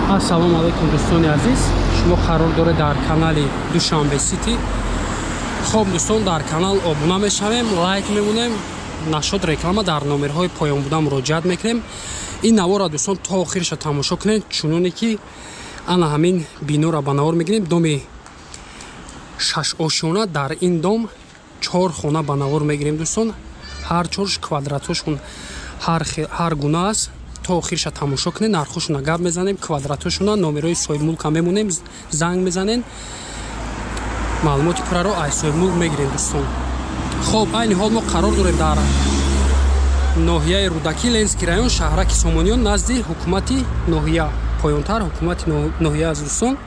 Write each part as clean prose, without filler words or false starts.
Ассалому алайкум дӯстони азиз, шумо қарор доред дар канали Душанбе Сити. Хоб дӯстон, дар канал обуна мешавем, лайк мемонем, нашод реклама дар номерҳои поён буда муроҷиат мекунем. Ин навора дӯстон то охириша тамошо кунед, чуноне ки ана ҳамин бинора ба навор мегирем. Доми шашошёна, дар ин дом 4 хона ба навор мегирем дӯстон. Ҳар чорш квадратҳошон ҳар гуна аст. То охириша тамошо кунед, нархошона гап мезанем, квадратҳошона, номерҳои соҳибмулка мемонем, занг мезанем, маълумоти пурраро аз соҳибмулк мегирем дӯстон. Хоб, айни ҳол мо қарор дорем дар ноҳияи Рӯдакӣ, Ленинский район, шаҳраки Сомониён, назди ҳукумати ноҳия, поёнтар ҳукумати ноҳия аст дӯстон.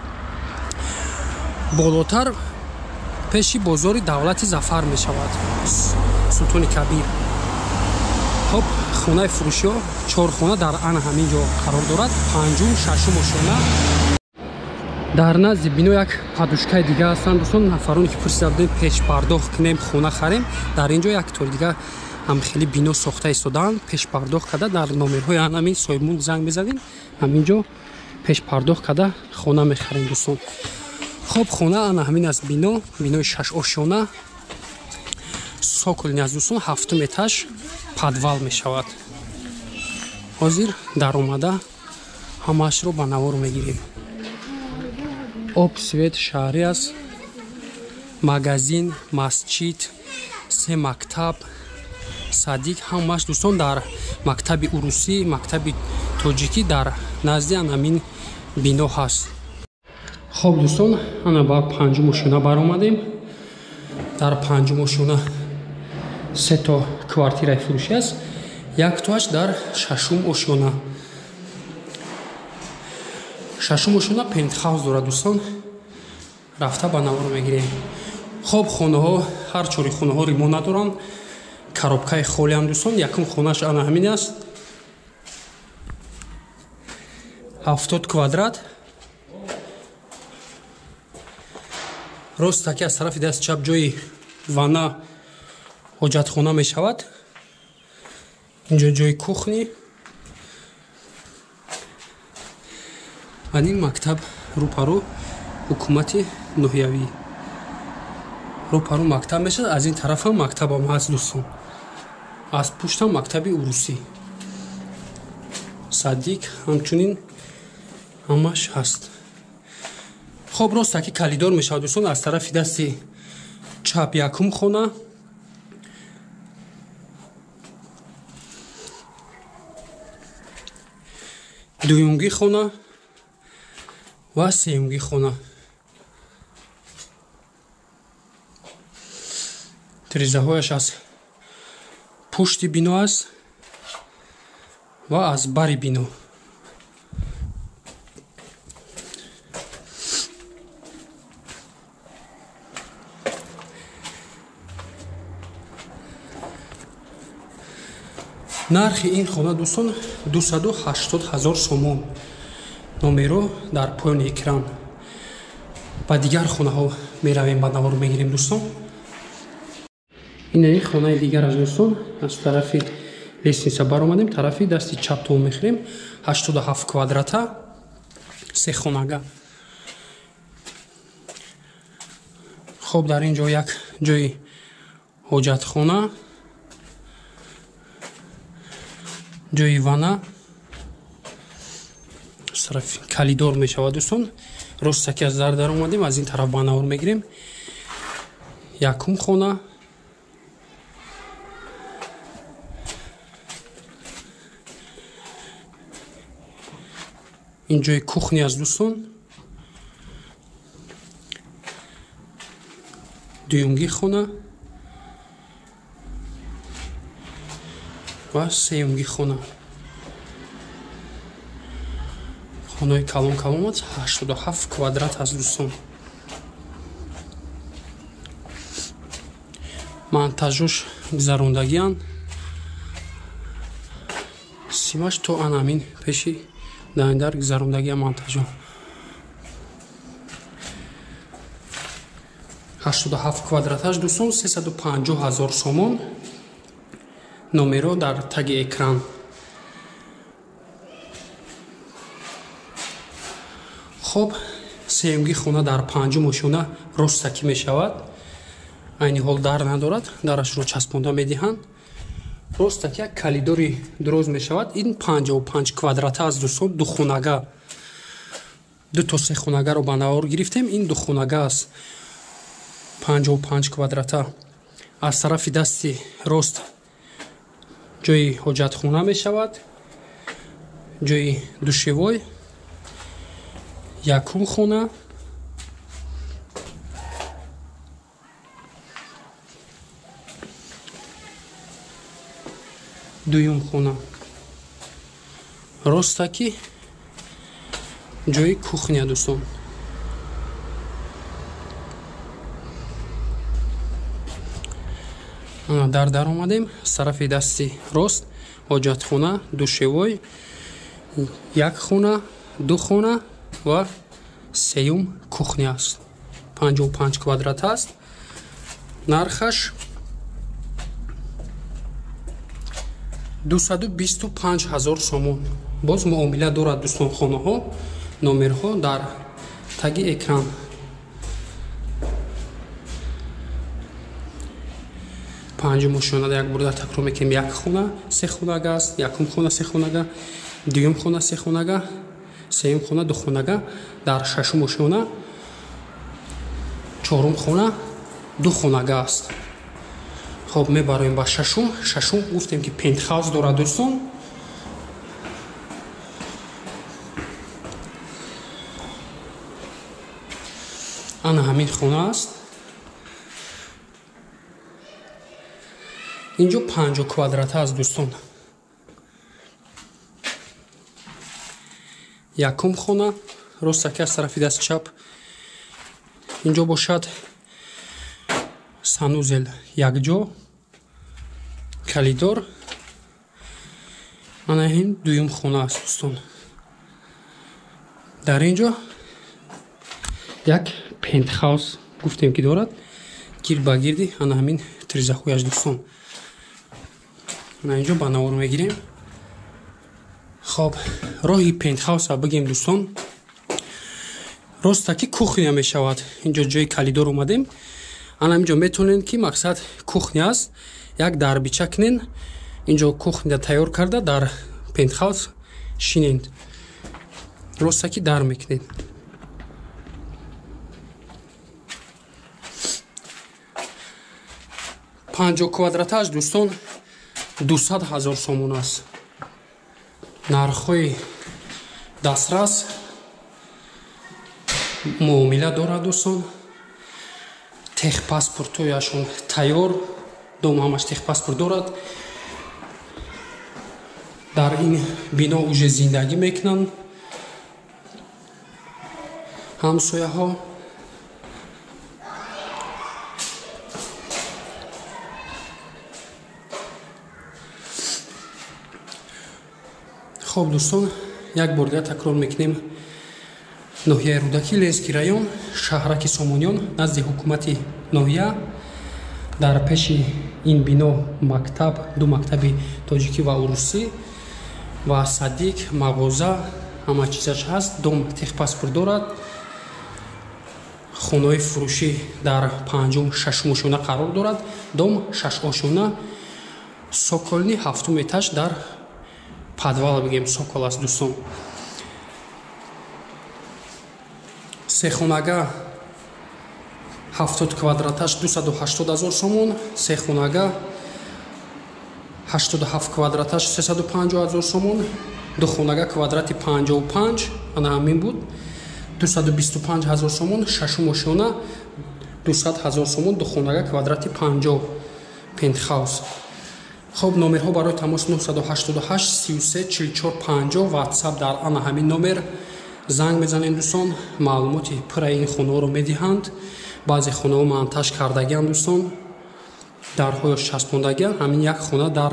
Болотар пеши бозори давлати Зафар мешавад, Султони Кабир. Хоб, хонаи фурӯшиҳо 4 хона дар ана ҳамин ҷо қарор дорад, 5-ум, 6-ум ошёна. Дар назди бино як падушкаи дига ҳастанд дӯстон. Нафароне ки пурсида будем пешпардохт кунем, хона харем, дар ин ҷо як тори дига ҳам хеле бино сохта истодаанд. Пешпардохт карда дар номерҳои ҳамин соҳибмулк занг мезанем, ҳамин ҷо пешпардохт карда хона мехарем дӯстон. Хоб, хона ана ҳамин аст, бино, бинои 6 ошёна, соколни аст дӯстон, 7-ум этаж, подвал мешавад. Ҳозир даромада ҳамаашро ба навор мегирем. Об, свет шаҳрӣ аст, магазин, масҷид, 3 мактаб, садик, ҳамааш дӯстон дар мактаби урусӣ, мактаби тоҷикӣ дар назди ҳамин бино ҳаст. Хоб дӯстон, ана ба 5-ум ошёна баромадем. Дар 5-ум ошёна 3 то квартираи фурӯшӣ аст, яктоаш дар 6-ум ошёна. 6-ум ошёна пентхаус дорад дӯстон, рафта ба навор мегирем. Хоб, хонаҳо ҳар чори хонаҳо ремонт надоранд, коробкаи холиам дӯстон. Якум хонааш ана ҳамин аст, 70 квадрат. Рост таки аз тарафи даст чап ҷои ванна, ҳоҷатхона мешавад. Инҷо ҷои кухни. Ин мактаб рӯпарӯ ҳукумати ноҳиявӣ, рӯпарӯ мактаб мешавад. Аз ин тарафам мактабам ҳаст дӯстон, аз пуштам мактаби урусӣ, садик ҳамчунин ҳамаш ҳаст. Хоб, рост таки калидор мешавад дӯстон, аз тарафи дасти чап якум хона, дуюмги хона ва сеюмги хона. Тирезаҳояш аз пушти бино аст ва аз бари бино. Нархи ин хона дӯстон 280 000 сомон. Номеро дар поёни экран. Ба дигар хонаҳо меравем, ба навор мегирем дӯстон. Ин хонаи дигар аз дӯстон, аз тарафи лестница баромадем, тарафи дасти чап то мехӯрем, 87 квадрата, 3 хонага. Хоб, дар ин ҷо як ҷои ҳоҷатхона, ҷои ванна, тарафи калидор мешавад дӯстон. Рост таки аз дар даромадем, аз ин тараф ба навор мегирем. Якум хона, ин ҷои кухни аст дӯстон, дуюмги хона ва сеюмги хона. Хонаи калон калон аст, 87 квадрат аст дӯстон. Монтажош гузарондагианд, симаш то анамин пеши дар гузарондагия монтажо. 87 квадраташ дӯстон, 350 000 сомон. Номеро дар таги экран. Хоб, сеюмги хона дар панҷум ошёна ростакӣ мешавад. Айни ҳол дар надорад, дарашро часпонда медиҳанд. Ростак як калидори дроз мешавад. Ин 55 квадрата аст дӯстон, духонага. Ду то се хонагаро ба навор гирифтем. Ин духонага аст, 55 квадрата. Аз тарафи дасти рост ҷои ҳоҷатхона мешавад, ҷои душевой, якум хона, дуюм хона, ростаки ҷои кухня дӯстон. Дар омадем, аз тарафи дасти рост ҳоҷатхона, душевой, як хона, ду хона ва сеюм кухня аст. 55 квадрат аст. Нархаш 225 000 сомон. Боз муомила дорад дӯстон хонаҳо, номерҳо дар таги экран. Панҷум ошёна як бурда такрор мекунем. Як хона се хонага аст, якум хона се хонага, дуюм хона се хонага, сеюм хона ду хонага, дар шашум ошёна чорум хона ду хонага аст. Хоб, мебароем ба шашум. Шашум гуфтем ки пентхаус дорад дӯстон. Ана ҳамин хона аст. Инҷо 50 квадрата аст дӯстон. Якум хона ростаки аз тарафи даст чап. Инҷо бошад санузел якҷо, калидор. Ана ин дуюм хона аст дӯстон. Дар инҷо як пентхаус гуфтем ки дорад, гирд ба гирди ана ҳамин тризаҳояш дӯстон. Ана инҷо ба навор мегирем. Хоб, роҳи пентхауса бигем дӯстон. Ростаки кухня мешавад. Инҷо ҷои калидор омадем. Ана инҷо метавонед ки мақсад кухня аст, як дарбича кунен, инҷо кухня тайёр карда дар пентхаус шинед. Ростаки дар мекунед. 50 квадраташ дӯстон 200 000 сомон аст. Нархҳои дастрас, муомила дорад дӯстон. Техпаспортҳояшон тайёр, дом ҳамаш техпаспорт дорад. Дар ин бино уже зиндагӣ мекунанд ҳамсояҳо. Хоб дӯстон, як бор дигар такрор мекунем. Ноҳияи Рӯдакӣ, Ленский район, шаҳраки Сомониён, назди ҳукумати ноҳия. Дар пеши ин бино мактаб, ду мактаби тоҷикӣ ва урусӣ ва садик, мағоза, ҳама чизаш ҳаст. Дом техпаспорт дорад. Хонаҳои фурӯшӣ дар панҷум, шашум ошёна қарор дорад. Дом шаш ошёна, соколни ҳафтум этаж дар подвал бигем сокол аст дӯстон. Сехонага 70 квадраташ 280 000 сомон, сехонага 87 квадраташ 350 000 сомон, духонага квадрати 55 ана ҳамин буд 225 000 сомон, шашум ошёна 200 000 сомон, духонага квадрати 50 пентхаус. Хоб, номерҳо барои тамос 988 33 44 50, WhatsApp дар ана ҳамин номер занг мезанед дӯстон. Маълумоти пурраи ин хонаҳоро медиҳанд. Баъзе хонаҳо монтаж кардагианд дӯстон, дарҳояш часпондагианд. Ҳамин як хона дар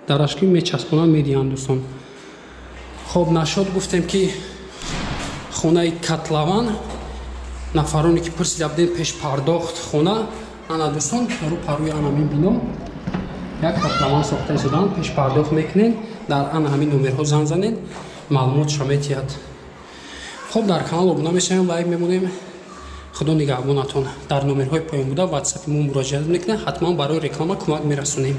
дараш ки мечаспонанд медиҳанд дӯстон. Хоб, нашод гуфтем ки хонаи котлован, нафароне ки пурсида будем пешпардохт хона, ана дӯстон рӯ парӯи ана ҳамин бино як котлован сохта шудаанд, пешпардохт мекунед, дар ана ҳамин номерҳо занг занед, маълумотшо метиҳад. Хуб, дар канал обуна мешавем, лайк мемонем. Худо нигаҳбонатон. Дар номерҳои поён буда ватсапи мо муроҷиат мекунед, ҳатман барои реклама кӯмак мерасонем.